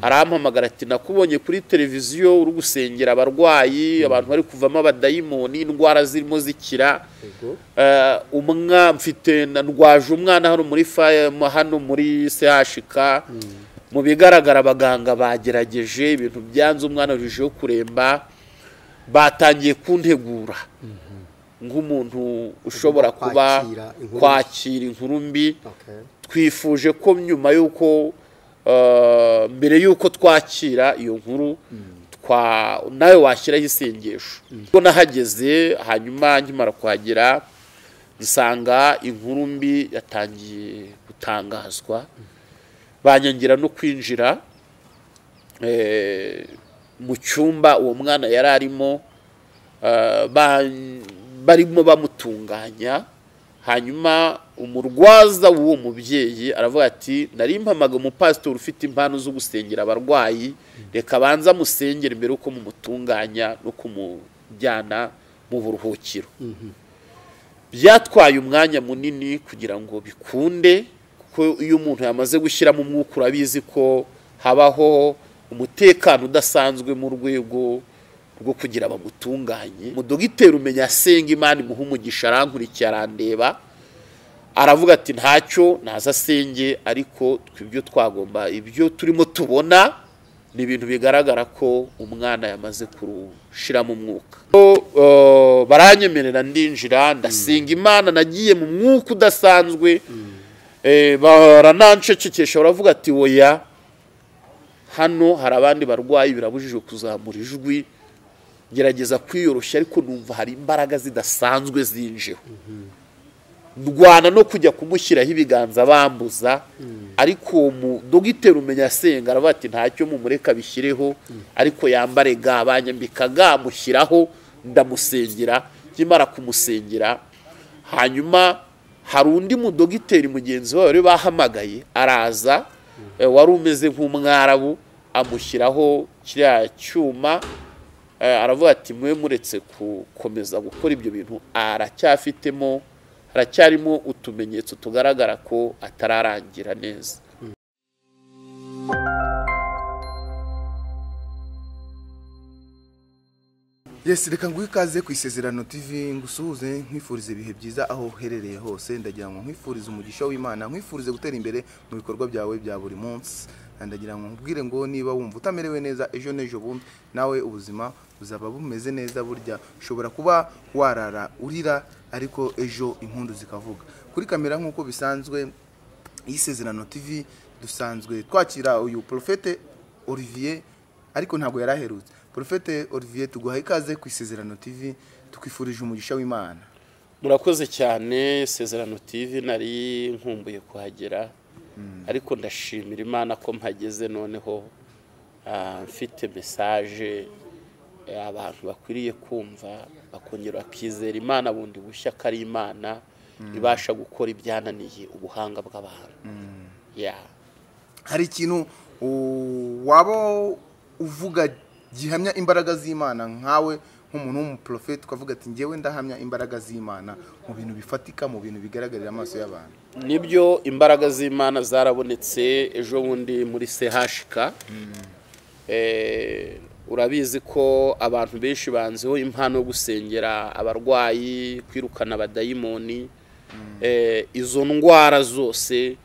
Arampamagara ati nakubonye kuri televiziyo uri gusengera abarwayi, abantu bari kuvamo abadayimoni, indwara zirimo zikira. Umwa mfite ndwaje umwana hano muri hano muri CHK. Mu bigaragara abaganga bagerageje ibintu byanze, umwana rujiho kuremba, batangiye kuntegura nk'umuntu ushobora kuba kwakira inkuru mbi. Twifuje ko nyuma yuko mbere yuko twakira iyo nkuru nawe washyiraho isengesho. Ubwo nahageze, hanyuma nkimara kuhagera nsanga inkuru mbi yatangiye gutangazwa, banyangira no kwinjira mu cyumba uwo mwana yari arimo, barimo bamutunganya. Hanyuma umurwaza w'uwo mubyeyi aravuga ati nari mpamaga umupasitori ufite impano zo gusengera abarwayi, reka banza musengere mbere uko mumutunganya no kumujyana mu buruhukiro. Byatwaye umwanya munini kugira ngo bikunde, kuko iyo umuntu yamaze gushyiramo umwuka urabizi ko habaho umutekano udasanzwe mu rwego rwo kugira bamutunganye. Umudogiteri umenya asenga Imana imuha umugisha, arankurikiye arandeba, aravuga ati ntacyo naza asenge, ariko twibyo twagomba ibyo turimo tubona ni ibintu bigaragara ko umwana yamaze kurushiramo umwuka. Baranyemerera ndinjira, ndasenga Imana, nagiye mu mwuka udasanzwe. Baranancecekesha baravuga ati oya, hano hari abandi barwayi birabujijwe kuzamura ijwi. Gerageza kwiyoroshya, ariko numva hari imbaraga zidasanzwe zinjeho. Ndwana no kujya kumushyiraho ibiganza bambuza, ariko mu dogiteri umenya asenga aravuga ati ntacyo mumureka bishyireho, ariko yambare ga, banyambika ga, mushyiraho, ndamusengera. Nkimara kumusengera, hanyuma hari undi mudogiteri mugenzi we wari bahamagaye araza, wari umeze nk'umwarabu, amushyiraho kiriya cyuma. Aravuga ati mwe muretse gukomeza gukora ibyo bintu, aracyafitemo haracyarimo utumenyetso tugaragara ko atararangira neza. Yes, reka nguhe ikaze ku Isezerano TV, ngusuhuze nkwifurize ibihe byiza aho uherereye hose. Ndagira ngo nkwifurize umugisha w'Imana, nkwifurize gutera imbere mu bikorwa byawe bya buri munsi. Ndagira ngo nkubwire ngo niba wumva utamerewe neza ejo n'ejo bundi, nawe ubuzima buzaba bumeze neza. Burya ushobora kuba warara urira, ariko ejo impundu zikavuga. Kuri kamera nk'uko bisanzwe y'Isezerano TV dusanzwe twakira uyu Prophète Olivier, ariko ntabwo yaraherutse. Prophète Olivier, tuguha ikaze ku Isezerano TV, tukwifurije umugisha w'Imana. Murakoze cyane. Isezerano TV nari nkumbuye kuhagera, ariko ndashimira Imana ko mpageze noneho mfite message abantu bakwiriye kumva, bakongera bakizera Imana bundi bushya ko ari Imana ibasha gukora ibyananiye ubuhanga bw'abantu. Hari ikintu waba uvuga gihamya imbaraga z'Imana nkawe nk'umuntu w'umuprofeti, ukavuga ati ngewe ndahamya imbaraga z'Imana mu bintu bifatika, mu bintu bigaragarira amaso y'abantu? Nibyo, imbaraga z'Imana zarabonetse ejo bundi muri CHK. Urabizi ko abantu benshi banzeho impano yo gusengera abarwayi, kwirukana abadayimoni, izo ndwara zose.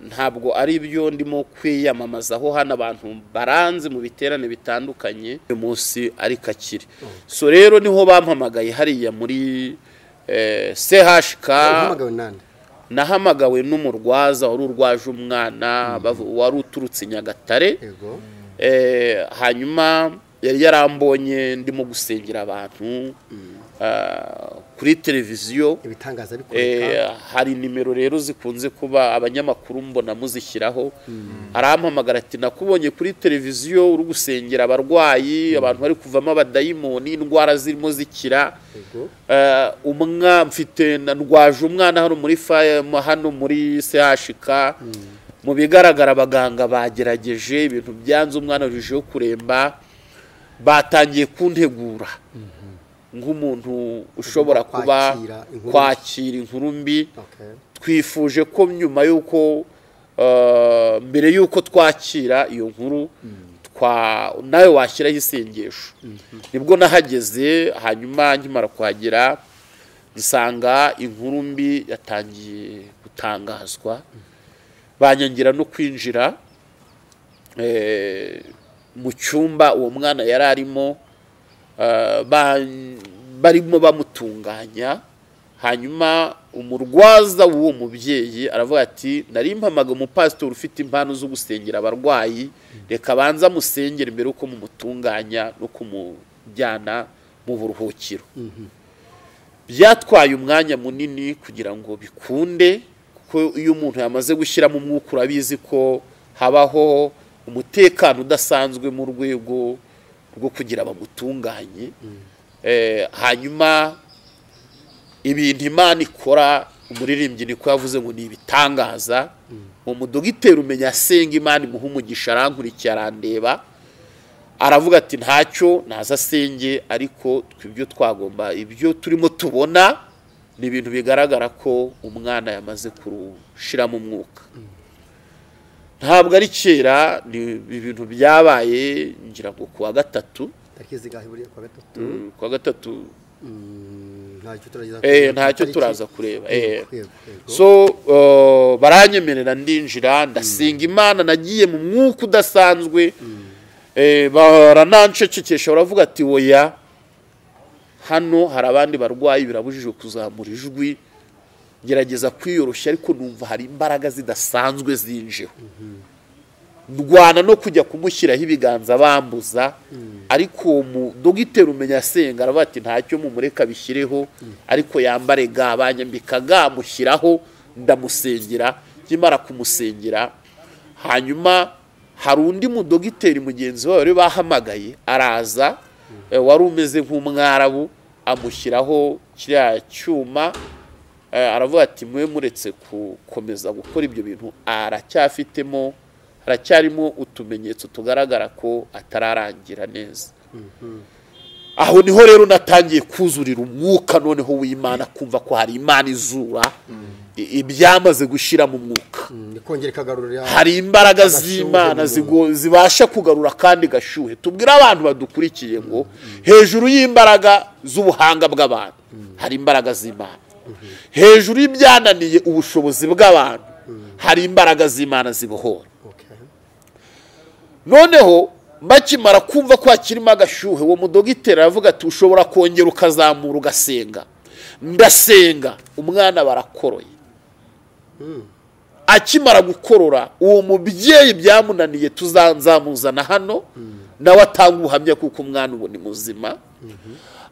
Ntabwo ari byo ndimo kwiyamamazaho hano, abantu baranze mu biterane bitandukanye uyu munsi ariko akiri. So rero niho bampamagaye hariya muri CHK. Nahamagawe n'umurwaza wari urwaje umwana wari uturutse Nyagatare. Hanyuma yari yarambonye ndimo gusengera abantu kuri televiziyo, ibitangaza bikoreka. Hari nimero rero zikunze kuba abanyamakuru mbona muzishyiraho. Arampamagara ati nakubonye kuri televiziyo uri gusengera abarwayi, abantu bari kuvamo abadayimoni, indwara zirimo zikira. Umwa mfite ndwaje umwana hano muri hano muri CHK. Mu bigaragara abaganga bagerageje ibintu byanze, umwana rujiho kuremba, batangiye kuntegura nk'umuntu ushobora kuba kwakira inkuru mbi. Twifuje ko nyuma yuko Mbere y'uko twakira iyo nkuru nawe washyiraho isengesho. Nibwo nahageze, hanyuma nkimara kuhagera nsanga inkuru mbi yatangiye gutangazwa, banyangira no kwinjira mu cyumba uwo mwana yari arimo, barimo bamutunganya. Hanyuma umurwaza w'uwo mubyeyi aravuga ati nari mpamaga umupasitori ufite impano zo gusengera abarwayi, reka banza musengere mbere uko mumutunganya no kumujyana mu buruhukiro. Byatwaye umwanya munini kugira ngo bikunde, kuko iyo umuntu yamaze gushyiramo umwuka urabizi ko habaho umutekano udasanzwe mu rwego rwo kugira bamutunganye. Hanyuma ibintu Imana ikora, umuririmbyi niko yavuze ngo ni ibitangaza. Umudogiteri umenya asenga Imana imuha umugisha, arankurikiye arandeba aravuga ati ntacyo naza asenge, ariko twibyo twagomba ibyo turimo tubona ni ibintu bigaragara ko umwana yamaze kurushiramo umwuka. Ntabwo ari kera, ni ibintu byabaye ngira ngo kuwa gatatu, kuwa gatatu ntacyo turaza kureba. So baranyemerera ndinjira, ndasenga Imana, nagiye mu mwuka udasanzwe. Baranancecekesha baravuga ati oya, hano hari abandi barwayi birabujijwe kuzamura ijwi. Ngerageza kwiyoroshya ariko numva hari imbaraga zidasanzwe zinjeho. Ndwana no kujya kumushyiraho ibiganza bambuza, ariko mu dogiteri umenya asenga aravuga ati ntacyo mumureka bishyireho, ariko yambare ga, banyambika ga, mushyiraho, ndamusengera. Nkimara kumusengera, hanyuma hari undi mudogiteri mugenzi wawe bari bahamagaye araza, wari umeze nk'umwarabu, amushyiraho kiriya cyuma, aravuga ati mwe muretse gukomeza gukora ibyo bintu, aracyafitemo haracyarimo utumenyetso tugaragara ko atararangira neza. Aho niho rero natangiye kuzurira umwuka noneho w'Imana, kumva ko hari Imana izura ibyamaze gushira mu mwuka. Hari imbaraga z'Imana zibasha kugarura kandi gashuhe. Tubwira abantu badukurikiye ngo hejuru y'imbaraga z'ubuhanga bw'abantu hari imbaraga z'Imana, hejuru y'ibyananiye ubushobozi bw'abantu hari imbaraga z'Imana zibohora. Noneho bakimara kumva ko hakirimo agashyuhe, uwo mudogiteri aravuga ati ushobora kongera ukazamura ugasenga. Ndasenga, umwana barakoroye. Akimara gukorora, uwo mubyeyi byamunaniye tuzanzamuzana hano nawe atanga ubuhamya kuko umwana ubu ni muzima.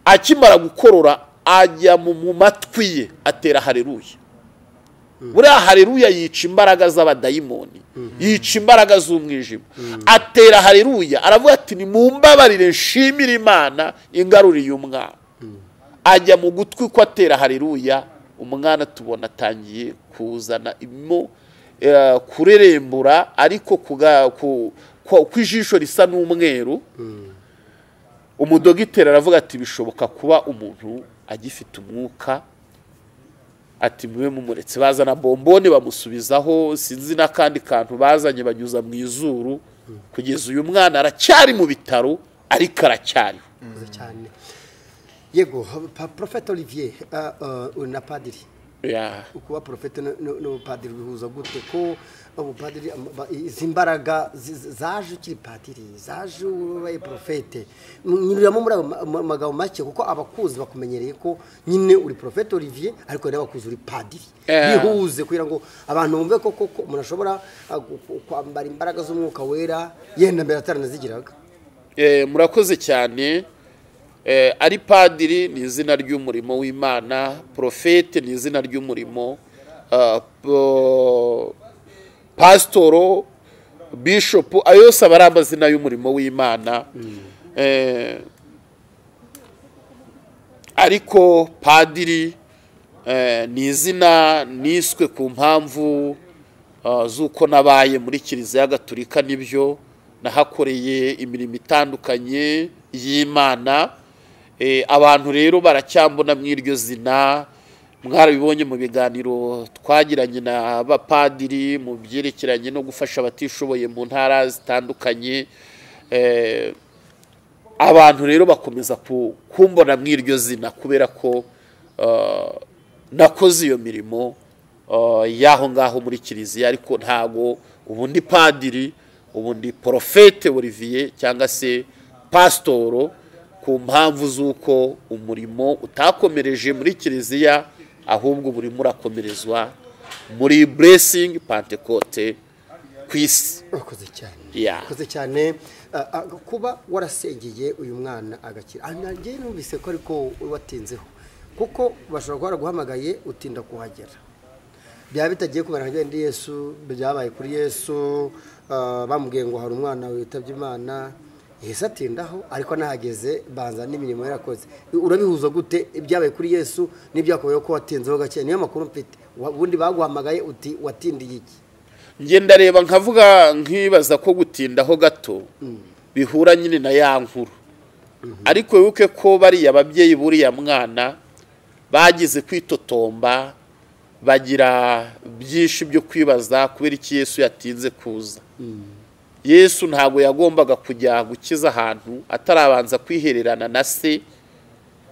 Akimara gukorora ajya mu matwi ye atera haleluya. Buriya haleluya yica imbaraga z'abadayimoni, yica imbaraga z'umwijima. Atera haleluya aravuga ati nimumbabarire nshimire Imana ingaruriye umwana. Ajya mu gutwi ko atera haleluya, umwana tubona atangiye kuzana imo kurerembura, ariko ku ijisho risa n'umweru. Umudogiteri aravuga ati bishoboka kuba umuntu agifite umwuka, ati mwe mumuretse. Bazana bombone bamusubizaho, sinzi n'akandi kantu bazanye banyuza mu izuru. Kugeza uyu mwana aracyari mu bitaro, ariko aracyariho. Cyane. Yego, Prophète Olivier, na padiri, ukuba prophète n'ubupadiri bihuza gute? Ko ubupadiri, izi mbaraga zaje ukiri padiri, zaje ubaye prophète? Nyuriramo muri ayo magambo make, kuko abakuzi bakumenyereye ko nyine uri Prophète Olivier, ariko hari n'abakuzi uri padiri. Bihuze kugira ngo abantu bumve ko koko umuntu ashobora kwambara imbaraga z'umwuka wera yenda mbere ataranazigiraga. Murakoze cyane. Ari padiri ni izina ry'umurimo w'Imana, prophète ni izina ry'umurimo, pasitoro, bishopu, ayo yose aba ari amazina y'umurimo w'Imana. Ariko padiri ni izina niswe ku mpamvu z'uko nabaye muri Kiliziya Gatulika, nibyo nahakoreye imirimo itandukanye y'Imana. Abantu rero baracyambona mu iryo zina. Mwarabibonye mu biganiro twagiranye n'abapadiri mu byerekeranye no gufasha abatishoboye mu ntara zitandukanye. Abantu rero bakomeza kumbona mw'iryo zina kubera ko nakoze iyo mirimo y'aho ngaho muri kiliziya, ariko ntago ubundi padiri, ubundi Prophète Olivier cyangwa se pasitoro, ku mpamvu z'uko umurimo utakomereje muri kiliziya, ahubwo burimo urakomerezwa muri Blessing Pentecote ku isi. Urakoze cyane. Urakoze cyane kuba warasengeye uyu mwana agakira. Nanjye numvise ko ariko watinzeho, kuko bashobora kuba baraguhamagaye utinda kuhagera. Byaba bitagiye kumera nka ndi Yesu, byabaye kuri Yesu, bamubwiye ngo hari umwana witabye Imana, Yesu atindaho, ariko nahageze banza n'imirimo yarakoze. Urabihuza gute ibyabaye kuri Yesu n'ibyakubayeho ko watinzeho gake? Niyo makuru mfite. Ubundi baguhamagaye uti watindiye iki? Nge ndareba nkavuga nkibaza ko gutindaho gato bihura nyine na ya nkuru. Ariko wibuke ko bariya ababyeyi buriya mwana bagize kwitotomba, bagira byinshi byo kwibaza kubera iki Yesu yatinze kuza. Yesu ntabwo yagombaga kujya gukiza ahantu atarabanza kwihererana na se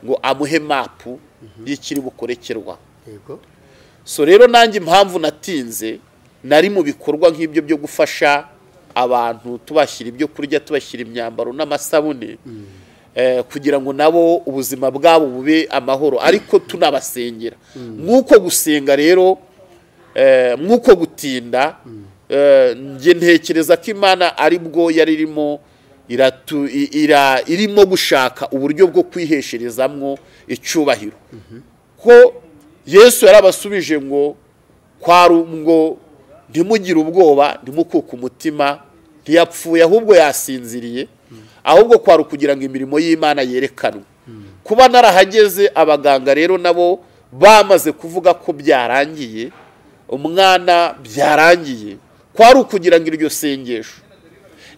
ngo amuhe mapu y'ikiri bukorekerwa. So rero nanjye impamvu natinze, nari mu bikorwa nk'ibyo byo gufasha abantu, tubashyira ibyo kurya, tubashyira imyambaro n'amasabune, kugira ngo nabo ubuzima bwabo bube amahoro, ariko tunabasengera. Nk'uko gusenga rero, nk'uko gutinda, nge ntekereza ko Imana aribwo yari irimo irimo gushaka uburyo bwo kwihesherezamwo icyubahiro. Ko Yesu yarabasubije ngo ngo ntimugire ubwoba, ntimukuke umutima, ntiyapfuye ahubwo yasinziriye, ahubwo kwari kugira ngo imirimo y'Imana yerekanwe. Kuba narahageze, abaganga rero nabo bamaze kuvuga ko byarangiye, umwana byarangiye, kwari ukugira ngo iryo sengesho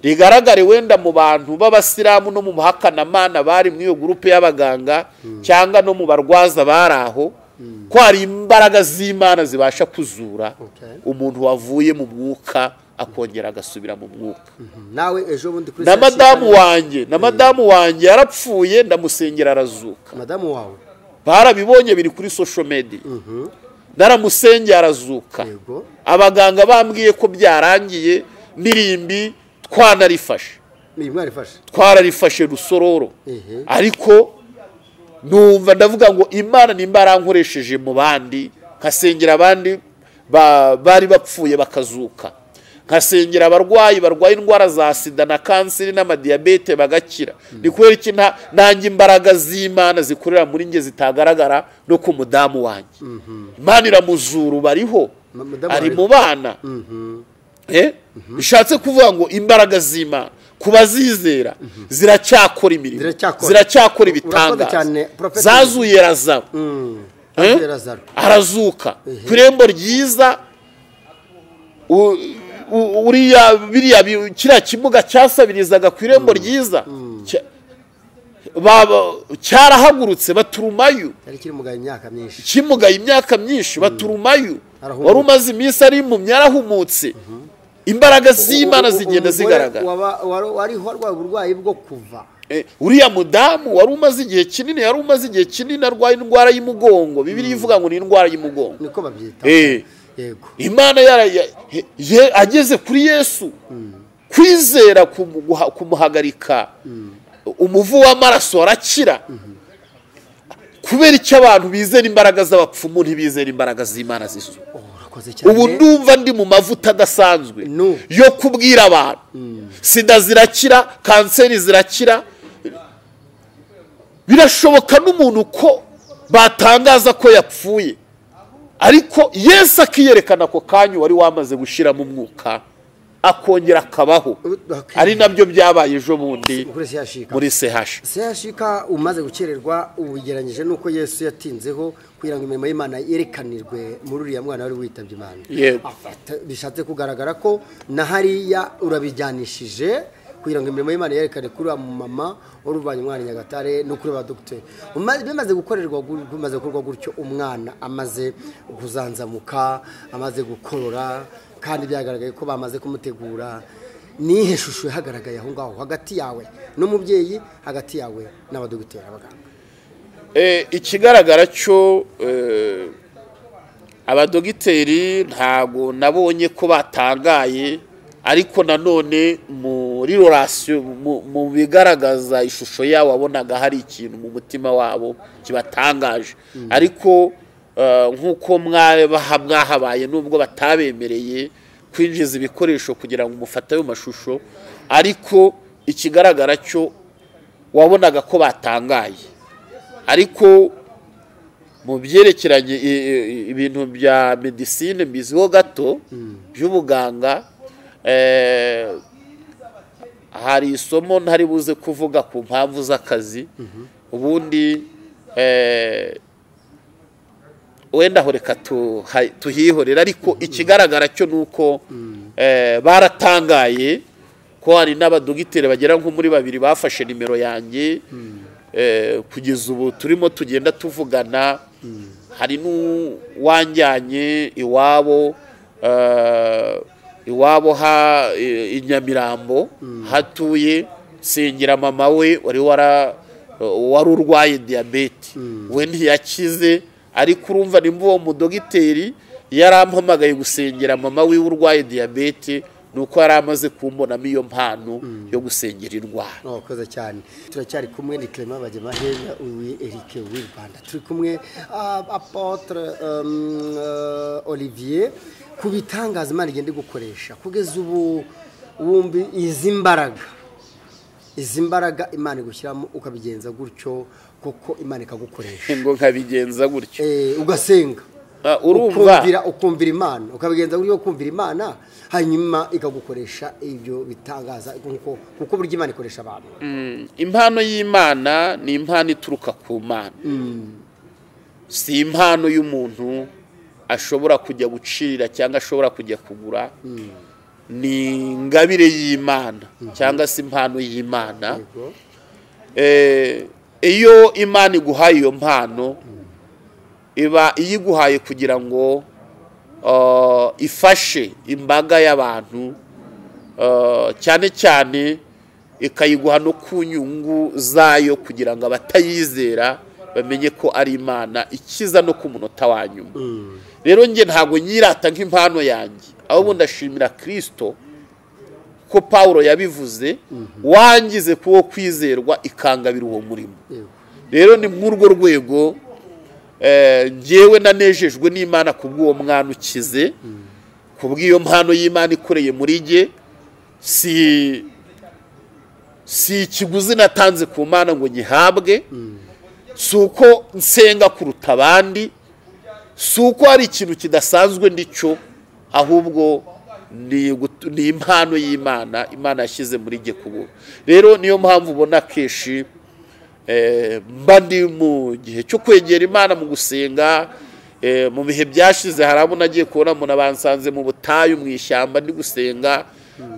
rigaragare wenda mu bantu b'abasilamu no mu bahakanamana bari muri iyo gurupe y'abaganga, cyangwa no mu barwaza bari aho, ko hari imbaraga z'Imana zibasha kuzura umuntu wavuye mu mwuka akongera agasubira mu mwuka. Nawe ejo bundi kuri na madamu wanjye yarapfuye, ndamusengera arazuka. Madamu wawe barabibonye, biri kuri social media. Naramusengera arazuka. Abaganga bambwiye ko byarangiye, n'irimbi twanarifashe. Twararifashe rusororo. Ariko numva ndavuga ngo Imana nimba yarankoresheje mu bandi, nkasengera abandi bari bapfuye bakazuka, nkasengera abarwayi barwaye indwara za sida na kanseri n'amadiyabete bagakira, ni kubera iki nanjye imbaraga z'Imana zikorera muri nge zitagaragara no ku mudamu wanjye? Imana iramuzura, bariho, ari mu bana. Bishatse kuvuga ngo imbaraga z'Imana kubazizera ziracyakora imirimo, ziracyakora ibitangaza. Zazuye Lazaro, arazuka ku irembo ryiza. Uriya biriya kiriya kimuga cyasabirizaga ku irembo ryiza cyarahagurutse, baturumayo. Kimugaye imyaka myinshi, baturumayo. Wari umaze iminsi ari impumyi yarahumutse. Imbaraga z'Imana zigenda zigaragara. Wariho arwaye uburwayi bwo kuva. Uriya mudamu wari umaze igihe kinini, yari umaze igihe kinini arwaye indwara y'umugongo. Bibiliya ivuga ngo ni indwara y'umugongo, niko babyita. Yego. Imana ageze kuri Yesu, kwizera kumuhagarika umuvu w'amaraso arakira. Kubera icyo abantu bizera imbaraga z'abapfumu ntibizera imbaraga z'Imana zizuka. Ubu ndumva ndi mu mavuta adasanzwe yo kubwira abantu, sida zirakira, kanseri zirakira. Birashoboka n'umuntu ko batangaza ko yapfuye, ariko Yesu akiyerekana ako kanya wari wamaze gushiramo umwuka, akongera akabaho. Ari nabyo byabaye ejo bundi muri CHK. CHK umaze gukererwa ubigeranyije nuko Yesu yatinzeho kugira ngo imirimo y'Imana yerekanirwe muri uriya mwana wari witabye Imana. Bishatse kugaragara ko na hariya urabijyanishije kugira ngo imirimo y'Imana yerekane kuri wa mama wari uvanye umwana i Nyagatare no kuri ba dogiteri. Bimaze gukorerwa bimaze gukorwa gutyo, umwana amaze kuzanzamuka, amaze gukorora, kandi byagaragaye ko bamaze kumutegura. Nihe shusho yahagaragaye aho ngaho hagati yawe n'umubyeyi, hagati yawe n'abadogiteri abaganga? Ikigaragara cyo abadogiteri ntago nabonye ko batangaye, ariko nanone muri relation mu bigaragaza ishusho yabo wabonaga hari ikintu mu mutima wabo kibatangaje. Ariko nkuko mwahabaye nubwo batabemereye kwinjiza ibikoresho kugira ngo umufate ayo mashusho, ariko ikigaragara cyo wabonaga ko batangaye. Ariko mu byerekeranye ibintu bya medicine mbiziho gato by'ubuganga, hari isomo ntari buze kuvuga ku mpamvu z'akazi. Ubundi wenda aho reka tuhihorera, ariko ikigaragara cyo nuko baratangaye ko hari n'abadogiteri bagera nko muri babiri bafashe nimero yanjye. Kugeza ubu turimo tugenda tuvugana. Hari n'uwanjyanye iwabo ha i Nyamirambo hatuye, sengera mama we wari urwaye diyabete, we ntiyakize. Ariko urumva nimba uwo mudogiteri yarampamagaye gusengera mama we urwaye diyabete, nuko yari amaze kumbonamo iyo mpano yo gusengera indwara. Wakoze cyane. Turacyari kumwe ni Clement Bagemahe uwi Eric w'i Rwanda. Turi kumwe Apotre Olivier ku bitangaza Imana igenda gukoresha kugeza ubu. Wumbi izi mbaraga Imana igushyiramo ukabigenza gutyo, kuko Imana ikagukoresha ngo nkabigenza gutyo, ugasenga, urumva ukumvira Imana, ukabigenza gutyo ukumvira Imana, hanyuma ikagukoresha ibyo bitangaza, kuko burya Imana ikoresha abantu. Impano y'Imana ni impano ituruka ku Mana, si impano y'umuntu ashobora kujya gucira cyangwa ashobora kujya kugura. Ni ingabire y'Imana cyangwa se impano y'Imana. Iyo Imana iguhaye iyo mpano, iba iyiguhaye kugira ngo ifashe imbaga y'abantu, cyane cyane ikayiguha no ku nyungu zayo, kugira ngo abatayizera bamenye ko ari Imana ikiza no ku munota wa nyuma. Rero nge ntago nyirata nk'impano yanjye, ahubwo ndashimira Kristo ko Paulo yabivuze, wangize kuwo kwizerwa ikangabira uwo murimo. Rero ni mw'urwo rwego ngewe nanejejwe n'Imana kubw'uwo mwana ukize, kubw'iyo mpano y'Imana ikoreye muri jye. Si ikiguzi natanze ku Mana ngo nyihabwe, si uko nsenga kuruta abandi, si uko hari ikintu kidasanzwe ndicyo, ahubwo ni impano y'Imana Imana yashyize muri jye kubura. Rero niyo mpamvu ubona kenshi mba ndi mu gihe cyo kwegera Imana mu gusenga. Mu bihe byashize hari abo nagiye kubona umuntu bansanze mu butayu mu ishyamba ndi gusenga,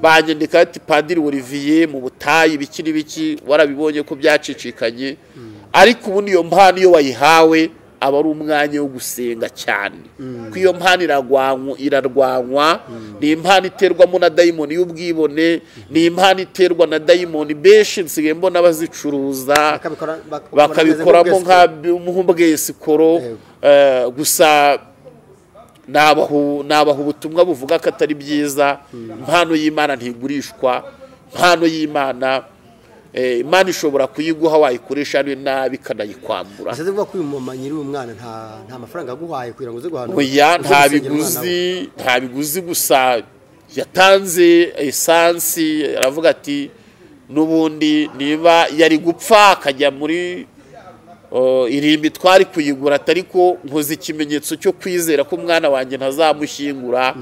banyandika ati Padiri Olivier mu butayu ibiki n'ibiki, warabibonye ko byacicikanye. Ariko ubundi iyo mpano iyo wayihawe aba ari umwanya wo gusenga cyane, kuko iyo mpano irarwanywa. Ni impano iterwamo na dayimoni y'ubwibone, ni impano iterwa na dayimoni benshi nsigaye mbona bazicuruza bakabikoramo nk'ubwesikoro. Gusa nabaha ubutumwa buvuga ko atari byiza. Impano y'Imana ntigurishwa, impano y'Imana Imana ishobora kuyiguha wayikoresha nabi ikanayikwambura. Ese uvuga ko uyu mama nyiri uyu mwana nta mafaranga aguhaye kugira ngo uze guhanura? Oya, nta biguzi, gusa yatanze esansi, aravuga ati n'ubundi niba yari gupfa akajya muri irimbi twari kuyigura, ariko nkoze ikimenyetso cyo kwizera ko umwana wanjye ntazamushyingura.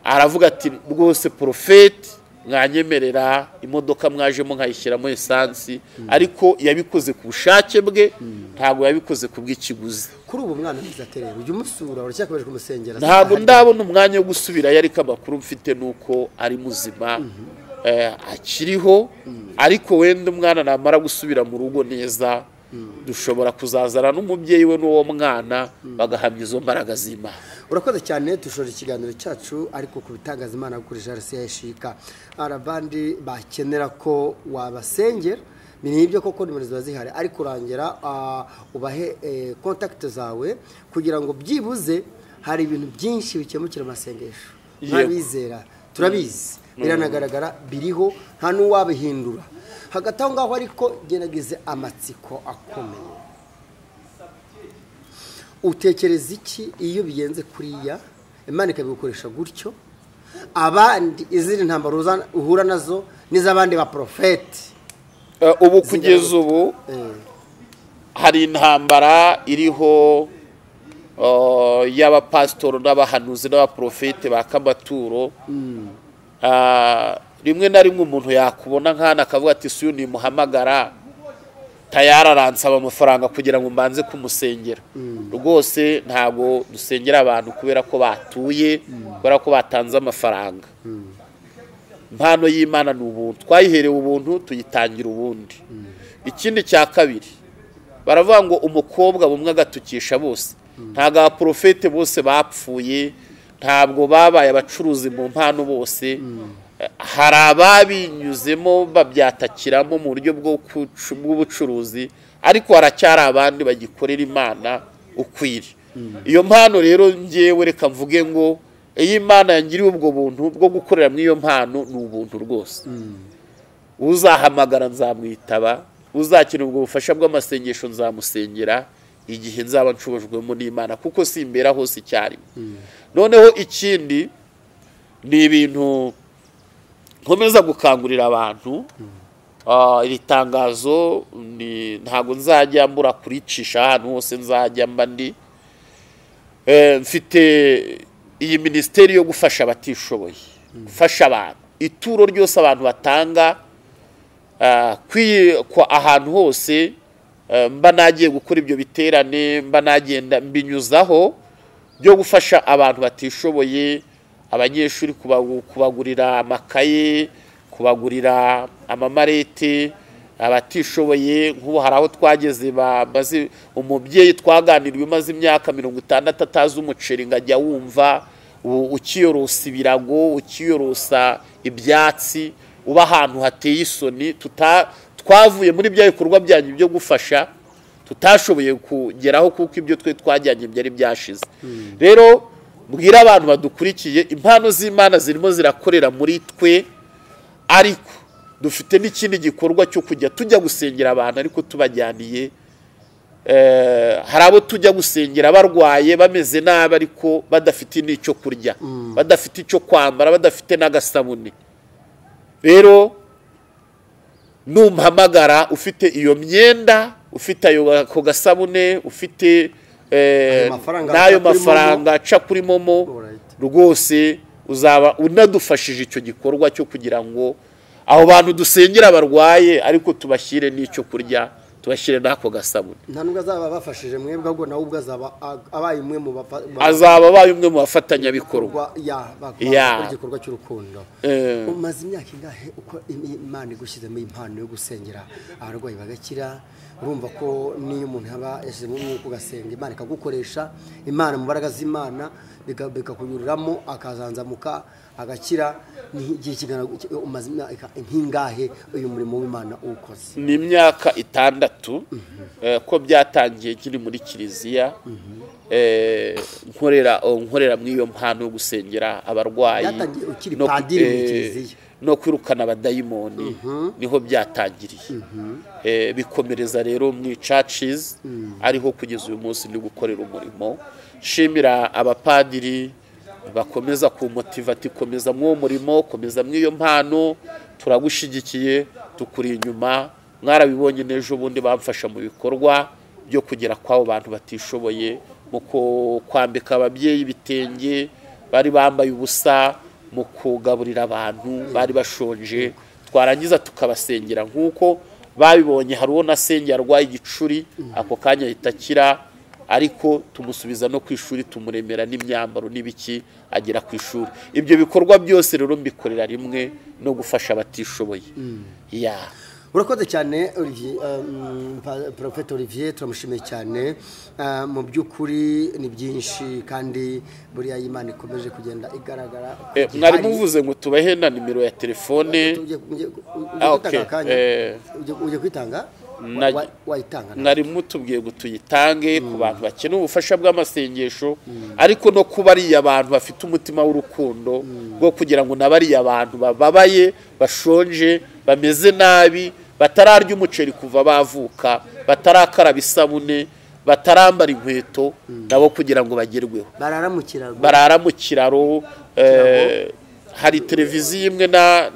Aravuga ati rwose porofeti mwanyemerera imodoka mwajemo nkayishyiramo esansi, ariko yabikoze ku bushake bwe, ntabwo yabikoze ku bw'ikiguzi. Kuri ubu mwana ntizaterera ujya umusura, uracyakomeje kumusengera? Ntabwo ndabona umwanya wo gusubirayo, ariko amakuru mfite nuko ari muzima, Akiriho, ariko wenda umwana namara gusubira mu rugo neza dushobora kuzazana n'umubyeyi we n'uwo mwana bagahamya izo mbaraga z'Imana. Urakoze cyane, dushora ikiganiro cyacu ariko ku bitangaza Imana gukoresha RCHK arabandi bakenera ko wabasengera ni ibyo koko nimero ziba zihari, ariko urangera ubahe contact zawe kugira ngo byibuze hari ibintu byinshi bikemukira amasengesho. Nk'abizera turabizi biranagaragara biriho nta n'uwabihindura. Hagati aho ngaho ariko gerageze amatsiko akomeye. Utekereza iki iyo bigenze kuriya Imana ikabigukoresha gutyo, abandi izindi ntambaro uhura nazo n'iz'abandi ba profeti? Ubu kugeza ubu hari intambara iriho y'abapasitori n'abahanuzi n'abaprofete ba kamaturo. Rimwe na rimwe umuntu yakubona nkana akavuga ati si uyu nimuhamagara tayari aransaba amafaranga kugira ngo mbanze kumusengera. Rwose ntabwo dusengera abantu kubera ko batuye, kubera ko batanze amafaranga. Impano y'Imana ni ubuntu, twayiherewe ubuntu tuyitangira ubundi. Ikindi cya kabiri baravuga ngo umukobwa bumwe agatukisha bose. Ntabwo abaprofete bose bapfuye, ntabwo babaye abacuruzi mu mpano bose. Hari ababinyuzemo babyatakiramo mu buryo bw'ubucuruzi, ariko haracyari abandi bagikorera Imana ukwiri. Iyo mpano rero ngewe reka mvuge ngo iyi Imana yangiriye ubwo buntu bwo gukorera muri iyo mpano ni ubuntu rwose. Uzahamagara nzamwitaba, uzakina ubwo bufasha bw'amasengesho nzamusengera igihe nzaba nshobojwemo n'Imana, kuko simbera hose icyarimwe. Noneho ikindi ni ibintu nkomeza gukangurira abantu. Iri tangazo ntabwo nzajya mbura kuricisha ahantu hose nzajya mba ndi. Mfite iyi minisiteri yo gufasha abatishoboye, gufasha abantu, ituro ryose abantu batanga ahantu hose mba nagiye gukora ibyo biterane, mba nagenda mbinyuzaho byo gufasha abantu batishoboye, abanyeshuri kubagurira amakaye, kubagurira amamarete, abatishoboye. Nk'ubu hari aho twageze bamaze umubyeyi twaganiriye umaze imyaka 60 atazi umuceri ngo ajya wumva, ukiyorosa ibirago, ukiyorosa ibyatsi, uba ahantu hateye isoni. Twavuye muri bya bikorwa byanyu byo gufasha tutashoboye kugeraho kuko ibyo twe twajyanye byari byashize. Rero mbwira abantu badukurikiye, impano z'Imana zirimo zirakorera muri twe, ariko dufite n'ikindi gikorwa cyo kujya tujya gusengera abantu ariko tubajyaniye. Hari abo tujya gusengera barwaye bameze nabi ariko badafite n'icyo kurya, badafite icyo kwambara, badafite n'agasabune. Rero numpamagara ufite iyo myenda, ufite ayo gasabune, ufite n'ayo mafaranga aca kuri momo, rwose uzaba unadufashije icyo gikorwa cyo kugira ngo abo bantu dusengera barwaye ariko tubashyire n'icyo kurya, tubashyire n'ako gasabune. Nta nubwo azaba bafashije mwebwe, ahubwo nawe ubwo azaba abaye umwe mu azaba abaye umwe mu bafatanyabikorwa igikorwa cy'urukundo. Umaze imyaka ingahe uko Imana igushyizemo impano yo gusengera abarwayi bagakira? Urumva ko niyo umuntu yaba yashyizemo umwuka ugasenga Imana ikagukoresha, Imana mu mbaraga z'Imana bikakunyuriramo akazanzamuka agakira. Ni igihe kingana umaze imyaka ingahe uyu murimo w'Imana uwukoze? Ni imyaka 6 ko byatangiye kiri muri kiliziya, nkorera muri iyo mpano yo gusengera abarwayi no kwirukana abadayimoni, niho byatangiriye. Bikomereza rero mu churches, ariho kugeza uyu munsi ndi gukorera umurimo. Shimira abapadiri bakomeza kumotiva ati komeza mw'uwo murimo, komeza mw'iyo mpano, turagushigikiye, tukuri inyuma. Mwarabibonye n'ejo bundi bamfasha mu bikorwa byo kugera kw'abo bantu batishoboye, mu kwambika ababyeyi ibitenge bari bambaye ubusa, mu kugaburira abantu bari bashonje, twarangiza tukabasengera nk'uko babibonye. Hari uwo nasengera arwaye igicuri ako kanya ahita akira, Ariko tumusubiza no ku ishuri, tumuremera n'imyambaro n'ibiki, agera ku ishuri. Ibyo bikorwa byose rero mbikorera rimwe no gufasha abatishoboye. Urakoze cyane Olivier, Prophet Olivier, turamushimiye cyane. Mu by'ukuri ni byinshi kandi buriya Imana ikomeje kugenda igaragara. Mwari muvuze ngo tubahe na nimero ya telefone. Ujye kwitanga? Wayitanga. Mwari mutubwiye ngo tuyitange ku bantu bakeneye ubufasha bw'amasengesho, ariko no kuba ari abantu bafite umutima w'urukundo bwo kugira ngo nabari abantu bababaye, bashonje, bameze nabi, batararya umuceri kuva bavuka, batarakaraba isabune, batarambara inkweto, nabo kugira ngo bagerweho. Barara mu kiraro. Hari televiziyo imwe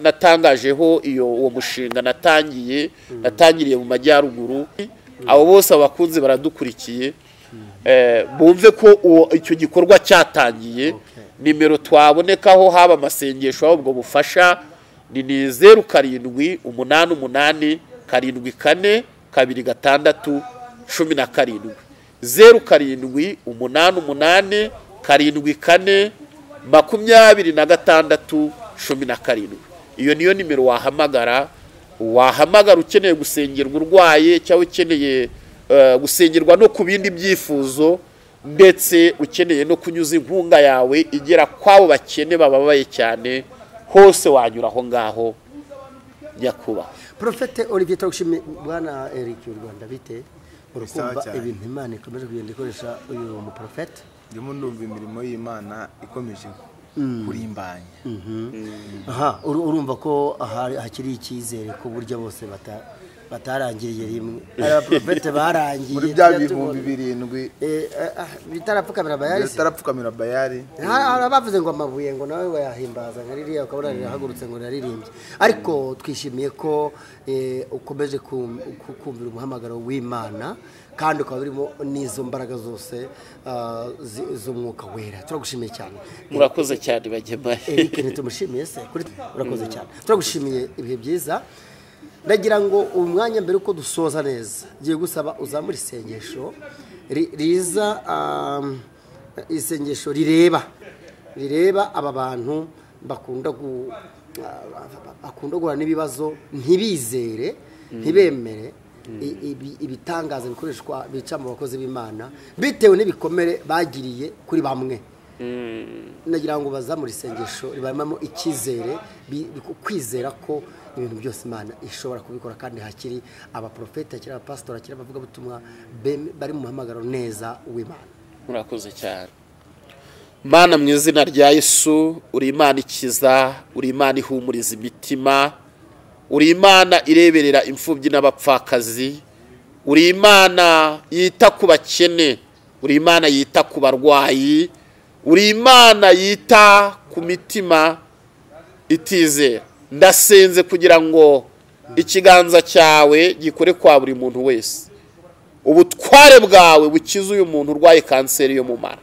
natangajeho iyo uwo mushinga natangiriye mu majyaruguru. Abo bose abakunzi baradukurikiye, bumve ko icyo gikorwa cyatangiye. Nimero twabonekaho haba amasengesho ahubwo bufasha ni 0 7 8 8 7 4 2 6 17, 0 7 8 8 7 4 26 17. Iyo niyo nimero wahamagara ukeneye gusengerwa urwaye, cyangwa ukeneye gusengerwa no ku bindi byifuzo, ndetse ukeneye no kunyuza inkunga yawe igera kwabo bakene bababaye cyane, hose wanyura aho ngaho nyakubahwa. Prophet Olivier, turagushimiye. Bwana Eric u Rwanda bite? Urukumva ibintu Imana ikomeje kugenda ikoresha uyu mu prophet. Ndimo ndumva imirimo y'Imana ikomeje kurimbanya. Aha, urumva ko hakiri icyizere ko burya bose batarangiriye rimwe. Abaprofete barangiye muri bya 7,000 bitarapfukamira bayari. Bitarapfukamira bayari. Abavuze ngo amabuye ngo nawe wayahimbaza nka ririya ukabona rirahagurutse ngo naririmbye. Ariko twishimiye ko ukomeje kumvira umuhamagaro w'Imana, kandi ukaba urimo n'izo mbaraga zose z'umwuka wera. Turagushimiye cyane. Murakoze cyane bagema. Eric, ntitumushimiye se? Urakoze cyane. Turagushimiye, ibihe byiza. Ndagira ngo umwanya mbere uko dusoza neza, ngiye gusaba uzamura isengesho riza, isengesho rireba aba bantu bakunda guhura n'ibibazo, ntibizere, ntibemere ibitangaza bikoreshwa bica mu bakozi b'Imana bitewe n'ibikomere bagiriye kuri bamwe. Nagira ngo bazamure isengesho ribamamo icyizere, kwizera ko ibintu byose Imana ishobora kubikora, kandi hakiri abaprofeta, hakiri abapasitori, hakiri abavugabutumwa bari mu muhamagaro neza w'Imana. Murakoze cyane. Mana, mu izina rya Yesu, uri Imana ikiza, uri Imana ihumuriza imitima, uri Imana ireberera imfubyi n'abapfakazi, uri Imana yita ku bakene, uri Imana yita ku barwayi, uri Imana yita ku mitima itizera. Ndasenze kugira ngo ikiganza cyawe gikore kwa buri muntu wese. Ubutware bwawe bukize uyu muntu urwaye kanseri yo mu mara.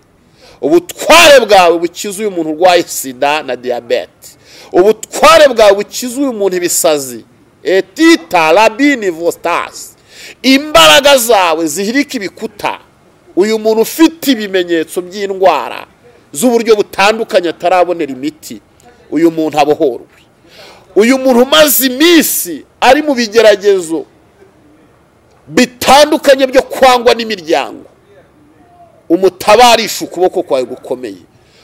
Ubutware bwawe bukize uyu muntu urwaye sida na diyabete. Ubutware bwawe bukize uyu muntu ibisazi. Etita labini vostas. Imbaraga zawe zihirika ibikuta. Uyu muntu ufite ibimenyetso by'indwara z'uburyo butandukanye atarabonera imiti, uyu muntu abohorwe. Uyu muntu umaze iminsi ari mu bigeragezo bitandukanye byo kwangwa n'imiryango, umutabarisha ukuboko kwawe gukomeye.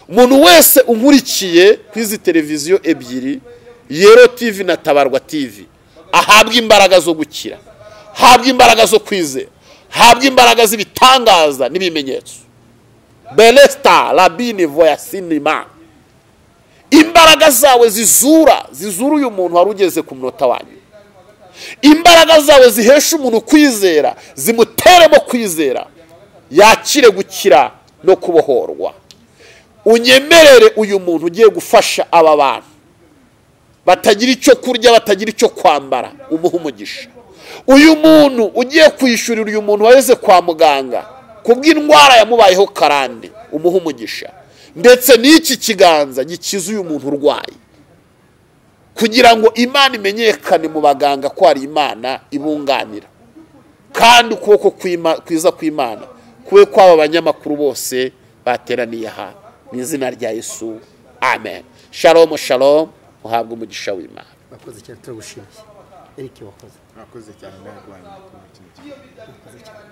Umuntu wese unkurikiye kuri izi televiziyo ebyiri, Yero TV na Tabarwa TV, ahabwa imbaraga zo gukira, ahabwa imbaraga zo kwizera, ahabwa imbaraga z'ibitangaza n'ibimenyetso. Belesta labini voya sinima. Imbaraga zawe zizura uyu muntu wari ugeze ku munota wanyu. Imbaraga zawe zihesha umuntu kwizera, zimuteremo kwizera, yakire gukira no kubohorwa. Unyemerere uyu muntu ugiye gufasha aba bantu batagira icyo kurya, batagira icyo kwambara, umuhe umugisha. Uyu muntu ugiye kwishyurira uyu muntu waheze kwa muganga kubw'indwara yamubayeho karande, umuhe umugisha. Ndetse n'iki kiganza gikiza uyu muntu urwaye, kugira ngo Imana imenyekane mu baganga ko ari Imana ibunganira, kandi ukuboko kwiza kw'Imana Kube kw'aba banyamakuru bose bateraniye aha, mu izina rya Yesu, amen. Shalom, shalom, uhabwe umugisha w'Imana. Wakoze cyane, turagushimiye Eric, wakoze. Mwakoze cyane nawe. Wakoze cyane.